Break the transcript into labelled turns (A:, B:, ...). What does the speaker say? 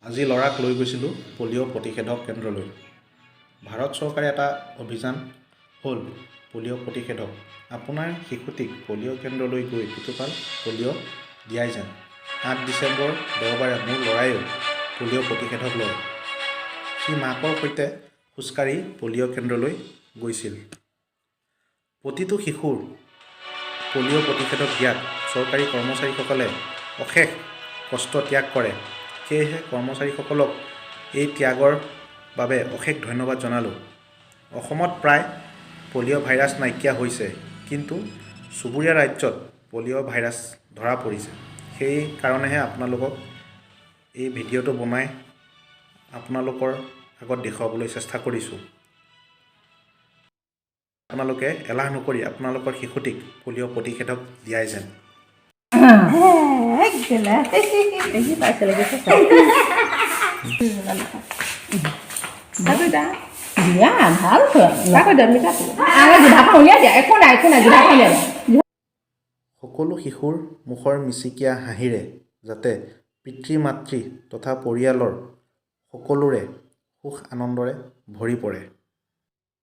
A: আজি ল'ৰাক লৈ গৈছিলোঁ পলিঅ' প্ৰতিষেধক কেন্দ্ৰলৈ। ভাৰত চৰকাৰে এটা অভিযান হ'ল পলিঅ' প্ৰতিষেধক। আপোনাৰ শিশুটিক পলিঅ' কেন্দ্ৰলৈ গৈ দুটোপাল পলিঅ' দিয়াই যেন। 8 ডিচেম্বৰ, দেওবাৰে মোৰ ল'ৰায়ো পলিঅ' প্ৰতিষেধক লয়। সি মাকৰ সৈতে খোজকাঢ়ি পলিঅ' কেন্দ্ৰলৈ গৈছিল। প্ৰতিটো শিশুৰ পলিঅ' প্ৰতিষেধক দিয়াত চৰকাৰী কৰ্মচাৰীসকলে অশেষ কষ্ট ত্যাগ কৰে। সেয়েহে কৰ্মচাৰীসকলক এই ত্যাগৰ বাবে অশেষ ধন্যবাদ জনালোঁ। অসমত প্ৰায় পলিঅ' ভাইৰাছ নাইকিয়া হৈছে, কিন্তু চুবুৰীয়া ৰাজ্যত পলিঅ' ভাইৰাছ ধৰা পৰিছে। সেই কাৰণেহে আপোনালোকক এই ভিডিঅ'টো বনাই আপোনালোকৰ আগত দেখুৱাবলৈ চেষ্টা কৰিছোঁ। আপোনালোকে এলাহ নকৰি আপোনালোকৰ শিশুটিক পলিঅ' প্ৰতিষেধক দিয়াই যেন।
B: দেখি পাইছে লাগিছে। দিয়া ভাল। জিভাখন উলিয়াই দিয়া। একো নাই, একো নাই, জিভাখন উলিয়াই দিয়া।
A: সকলো শিশুৰ মুখৰ মিচিকীয়া হাঁহিৰে যাতে পিতৃ মাতৃ তথা পৰিয়ালৰ সকলোৰে সুখ আনন্দৰে ভৰি পৰে।